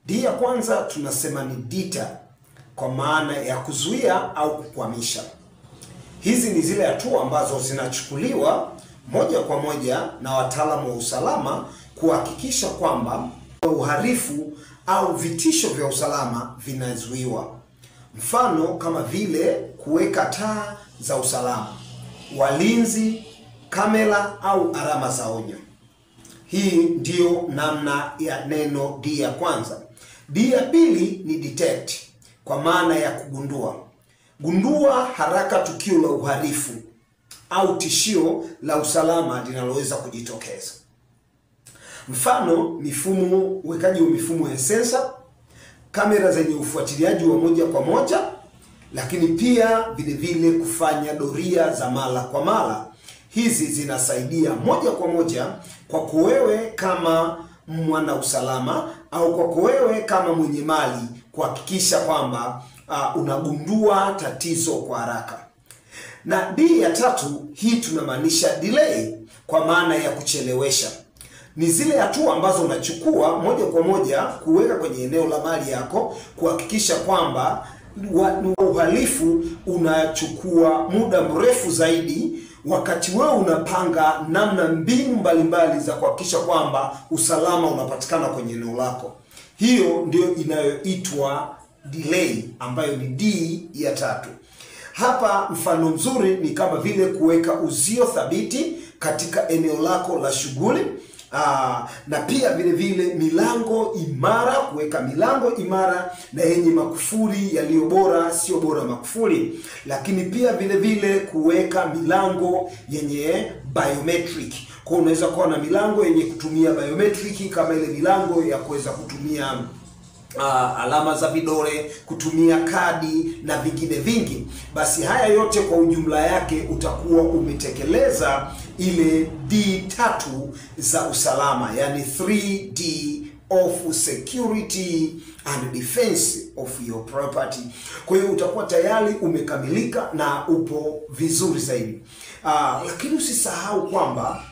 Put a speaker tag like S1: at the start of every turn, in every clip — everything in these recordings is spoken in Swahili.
S1: D ya kwanza tunasema ni deter, kwa maana ya kuzuia au kukwamisha. Hizi ni zile hatua ambazo zinachukuliwa moja kwa moja na wataalamu wa usalama kuhakikisha kwamba uhalifu au vitisho vya usalama vinazuiwa. Mfano kama vile kuweka taa za usalama, walinzi, kamera au alama za onyo. Hii ndiyo namna ya neno D ya kwanza. D ya pili ni detect, kwa maana ya kugundua. Gundua haraka tukio la uhalifu au tishio la usalama linaloweza kujitokeza. Mfano, mifumo, uwekaji wa mifumo ya sensa, kamera zenye ufuatiliaji wa moja kwa moja, lakini pia vile vile kufanya doria za mara kwa mara. Hizi zinasaidia moja kwa moja kwako wewe kama mwana usalama au kwako wewe kama mwenye mali kuhakikisha kwamba unagundua tatizo kwa haraka. Na D ya tatu, hii tunamaanisha delay, kwa maana ya kuchelewesha. Ni zile hatua ambazo unachukua moja kwa moja kuweka kwenye eneo la mali yako kuhakikisha kwamba uhalifu unachukua muda mrefu zaidi, wakati wewe unapanga namna mbinu mbalimbali za kuhakikisha kwamba usalama unapatikana kwenye eneo lako. Hiyo ndio inayoitwa delay, ambayo ni D ya tatu. Hapa mfano mzuri ni kama vile kuweka uzio thabiti katika eneo lako la shughuli, na pia vile vile milango imara, kuweka milango imara na yenye makufuli yaliyo bora, sio bora makufuli. Lakini pia vile vile kuweka milango yenye biometric. Kwa unaweza kuwa na milango yenye kutumia biometric kama ile milango ya kuweza kutumia alama za vidole, kutumia kadi na vingine vingi. Basi haya yote kwa ujumla yake utakuwa umetekeleza ile D3 za usalama, yani 3D of security and defense of your property. Kwa hiyo utakuwa tayari umekamilika na upo vizuri zaidi. Lakini usisahau kwamba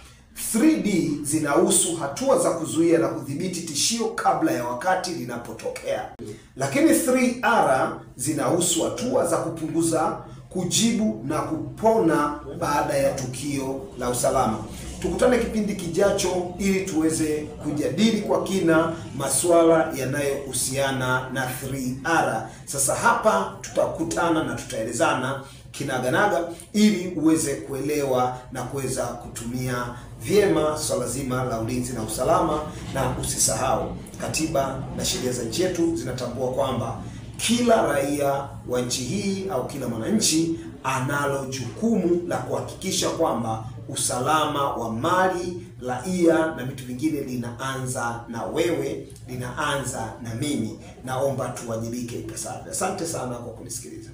S1: 3D zinahusu hatua za kuzuia na kudhibiti tishio kabla ya wakati linapotokea. Lakini 3R zinahusu hatua za kupunguza, kujibu na kupona baada ya tukio la usalama. Tukutane kipindi kijacho ili tuweze kujadili kwa kina masuala yanayohusiana na 3R. Sasa hapa tutakutana na tutaelezana kinaganaga ili uweze kuelewa na kuweza kutumia vyema swala zima la ulinzi na usalama. Na usisahau, katiba na sheria za nchi yetu zinatambua kwamba kila raia wa nchi hii au kila mwananchi analo jukumu la kuhakikisha kwamba usalama wa mali, raia na vitu vingine linaanza na wewe, linaanza na mimi. Naomba tuwajibike ipasavyo. Asante sana kwa kunisikiliza.